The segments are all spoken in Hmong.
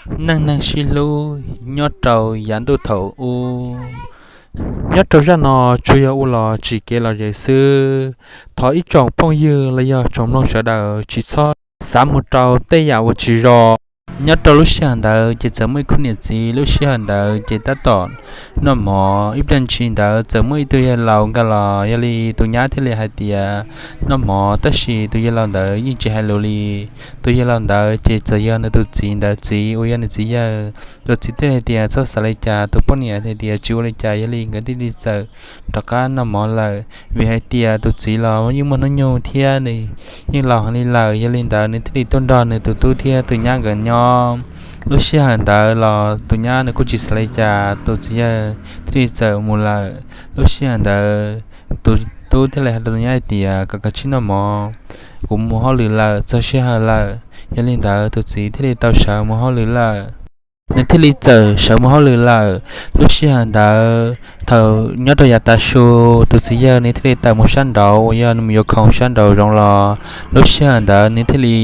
Neej neeg sib hlub nyob rau yav ntuj thaum ub. Nyob rau zaj no tsuas yog ua los tsim kev lom zem xwb. Thov ib tsoom phooj ywg los yog tsoom mloog sawv daws tsis txhob xav mus rau tej yam uas tsis zoo. Nyob rau lub sij hawm ntawd ces txawm muaj ib khub niam txiv, lub sij hawm ntawd ces tab tom noj mov. Ib pliag ntshis ntawd txawm muaj ib tug yawg laus nkag los, yog li tus nyab thiaj li hais tias noj mov, tab sis tus yawg laus ntawd yeej tsis hais lus li. Tus yawg laus ntawd ces txawm yog nws tus txiv ntawd txiv uas yog nws txiv yawg. Tus txiv thiaj li hais tias txhob xav li cas, tus poj niam hais tias tsis ua li cas, yog li nkawd thiaj li txawm rov qab noj mov lawm. Vim hais tias tus txiv los yeej muaj hnub nyoog thiab nws yeej laus heev li lawm, yog li ntawd nws thiaj li tuaj nrog nws tus tub thiab tus nyab nkawd nyob. Lub sij hawm ntawd los tus nyab nws kuj tsis xav li cas, tus txiv yawg thiaj li txawm mus lawm. Lub sij hawm ntawd tus tub thiaj li hais rau tus nyab hais tias kom kav tsij noj mov, kuv mus hauj lwm lawm, txog sij hawm lawm. Yog li ntawd tus txiv thiaj li tau sawv mus hauj lwm lawm. Nws thiaj li txawm sawv mus hauj lwm lawm. Lub sij hawm ntawd thaum nyob rau yav tav su, tus txiv yawg nws thiaj li tawm mus sab nraud uas yog nws mus yuav khoom sab nraud zoov los. Lub sij hawm ntawd nws thiaj li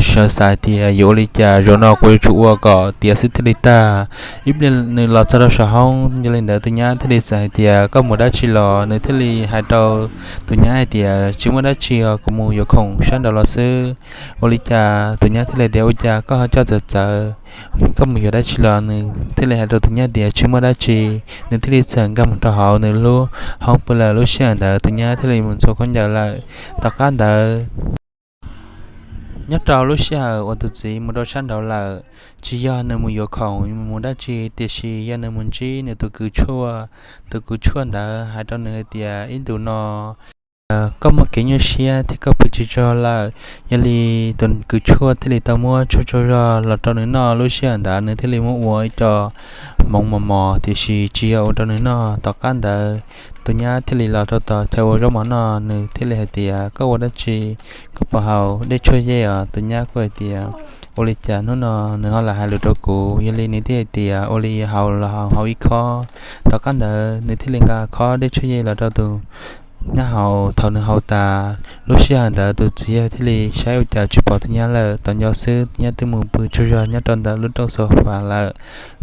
sawv xav tias yuav ua li cas, zaum no kuv yuav tsum ua kom tiav xwb thiaj li tag. Ib pliag nws los txog rau saum hoob, yog li ntawd tus nyab thiaj li txawm hais tias koj mus dab tsi los? Nws thiaj li hais rau tus nyab hais tias tsis muaj dab tsi os, kuv mus yuav khoom sab nraud los xwb. Ua li cas? Tus nyab thiaj li tias ua cas koj ho coj txawv txawv, koj mus yuav dab tsi los? Nws thiaj li hais rau tus nyab tias tsis muaj dab tsi. Nws thiaj li txawm nkag mus rau hauv nws lub hoob pw lawm. Lub sij hawm ntawd tus nyab thiaj li mus ntxuav khaub ncaws lawm. Tom qab ntawd, nyob rau lub sij hawm uas tus txiv mus rau sab nraud lawm, tsis yog nws mus yuav khoom mus dab tsi, tiam sis yog nws mus ntsib nws tus kws tshuaj. Tus kws tshuaj ntawd hais rau nws hais tias ib ntus no koj muaj kev nyuaj siab thiab koj pw tsis tsaug zog lawm. Yog li tus kws tshuaj thiaj li tau muab tshuaj tsaug zog los rau nws noj. Lub sij hawm ntawd nws thiaj li muab ua ib co hmoov mos mos, tiam sis tsis yog ua rau nws noj. Tom qab ntawd tus nyab thiaj li los rau tom chaw ua zaub mov noj, nws thiaj li hais tias koj ua dab tsi, koj puas haus dej tshuaj yej os? Tus nyab kuj hais tias ua li cas hnub no nws ho lam hais lus rau kuv. Yog li nws thiaj hais tias ua li haus los haus ib khob. Tom qab ntawd nws thiaj li nqa khob dej tshuaj yej los rau tus nyab haus. Thaum nws haus tas, lub sij hawm ntawd tus txiv yawg thiaj li saib ua cas tsis pom tus nyab lawm. Tos nco xwb tus nyab twb mus pw tsaug zog nyob rau ntawm lub rooj xo fas lawm.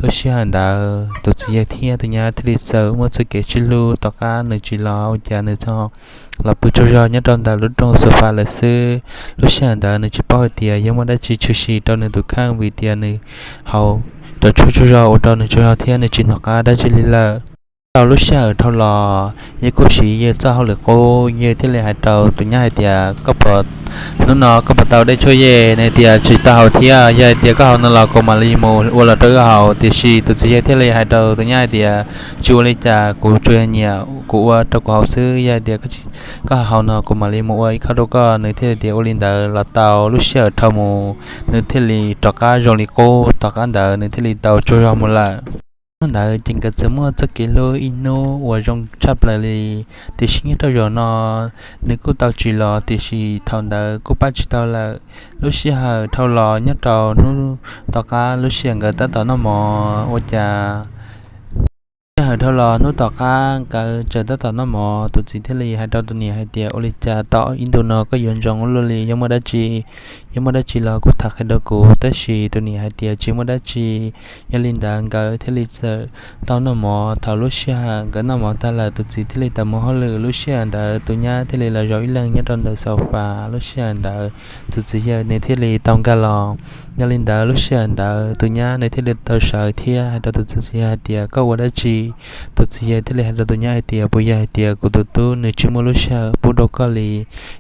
Lub sij hawm ntawd tus txiv yawg thiab tus nyab thiaj li txawm muaj txoj kev sib hlub. Tom qab nws tsis los ua cas nws txawm los pw tsaug zog nyob rau ntawm lub rooj xo fas lawm xwb. Lub sij hawm ntawd nws tsis paub hais tias yog muaj dab tsi tshwm sim rau nws tus kheej, vim tias nws haus cov tshuaj tsaug zog ua rau nws tsaug zog thiab nws tsis hnov qab dab tsi li lawm. Rau lub sij hawm dhau los, yawg kuj siv yawg txoj hauj lwm qub, yawg thiaj li hais rau tus nyab hais tias koj puas, hnub no koj puas tau dej tshuaj yej? Nws tias tsis tau haus thiab. Yawg hais tias koj haus no los kuv mam li mus ua los rau koj haus. Tiam sis tus txiv yawg thiaj li hais rau tus nyab hais tias tsis ua li cas, kuv tsuas yog nyiam kuv ua rau kuv haus xwb. Yawg hais tias koj haus no kuv mam li mus ua ib khob rau koj. Nws thiaj li tias ua li ntawd los tau. Lub sij hawm dhau mus, nws thiaj li rov qab zoo li qub. Tom qab ntawd nws thiaj li tau tsaug zog mus lawm. Hnub ntawd ces nkawd txawm muaj txoj kev hlub ib hnub uas zoo tshaj plaws li. Tiam sis nyob rau zaum no nws kuj tau tsim los, tiam sis thaum ntawd kuj pab tsis tau lawm. Lub sij hawm dhau los nyob rau hnub tom qab, lub sij hawm nkawd tab tom noj mov ua cas, sij hawm dhau los hnub tom qab nkawd tseem tab tom noj mov, tus txiv thiaj li hais rau tus niam hais tias ua li cas tom ib ntus no koj yuav ntsoov ua luaj li, yog muaj dab tsi, yog muaj dab tsi los kuj tham qhia rau kuv. Tab sis tus niam hais tias tsis muaj dab tsi. Yog li ntawd nkawd thiaj li txawm tau noj mov. Thaum lub sij hawm nkawd noj mov tag lawm, tus txiv thiaj li tau mus hauj lwm. Lub sij hawm ntawd tus nyab thiaj li los zaum ib leeg nyob rau ntawm xo fas. Lub sij hawm ntawd tus txiv yawg nws thiaj li tau nkag los. Yog li ntawd lub sij hawm ntawd tus nyab nws thiaj li tau sawv thiab hais rau tus txiv yawg hais tias koj ua dab tsi? Tus txiv yawg thiaj li hais rau tus nyab hais tias puas yog hais tias kuv tus tub nws tsis muaj lub sij hawm pub rau koj li?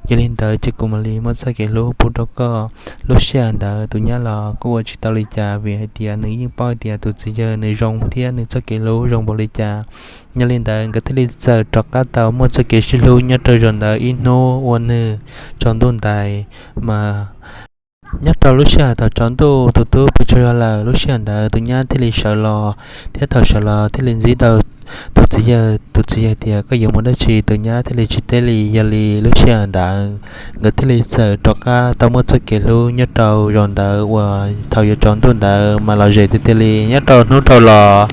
Yog li ntawd ces kuv mam li muab txoj kev hlub pub rau koj. Lub sij hawm ntawd tus nyab los kuj ua tsis tau li cas, vim hais tias nws yeej paub hais tias tus txiv yawg nws zoo thiab nws txoj kev hlub zoo npaum li cas. Yog li ntawd nkawd thiaj li txawm rov qab tau muaj txoj kev sib hlub nyob rau zaum ntawd ib hnub ua nws tsaus ntuj ntais. Mas nyob rau lub sij hawm thaum tsaus ntuj tus tub pw tsaug zog lawm, lub sij hawm ntawd tus nyab thiaj li sawv los, thiab thaum sawv los thiaj li ntsib tau tus txiv yawg, tus txiv yawg tias, Koj yuav mus dab tsi? Tus nyab thiaj li tsis teb li. Yog li lub sij hawm ntawd nkawd thiaj li txawm rov qab tau muaj txoj kev hlub nyob rau zaum ntawd uas thaum yuav tsaus ntuj ntawd mas lom zem tiag tiag li. Nyob rau hnub dhau los,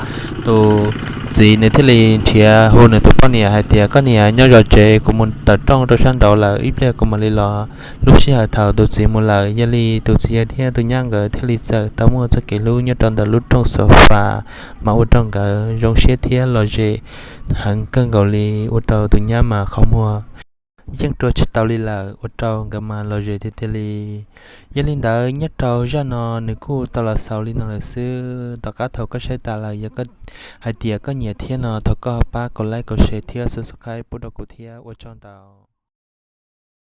tus txiv nws thiaj li nrhiav hu nws tus poj niam hais tias, Koj niam, nyob zov tsev, kuv mus tawm rooj rau sab nraud lawm, ib pliag kuv mam li los. Lub sij hawm thaum tus txiv mus lawm, yog li tus txiv yawg thiab tus nyab nkawd thiaj li txawm tau muaj txoj kev hlub nyob rau ntawm lub rooj xo fas, mas ua rau nkawd zoo siab thiab lom zem heev kawg nkaus li, ua rau tus nyab mas qhov muag yeej rua tsis tau li lawm, ua rau nkawd mas lom zem tiag tiag li. Yog li ntawd, nyob rau zaj no nws kuj tau los xaus li no lawm xwb. Tom qab thaum koj saib tas lawm, yog hais tias koj nyiam thiab no, thov koj pab kov like, kov share thiab subscribe pub rau kuv thiab, ua tsaug ntau.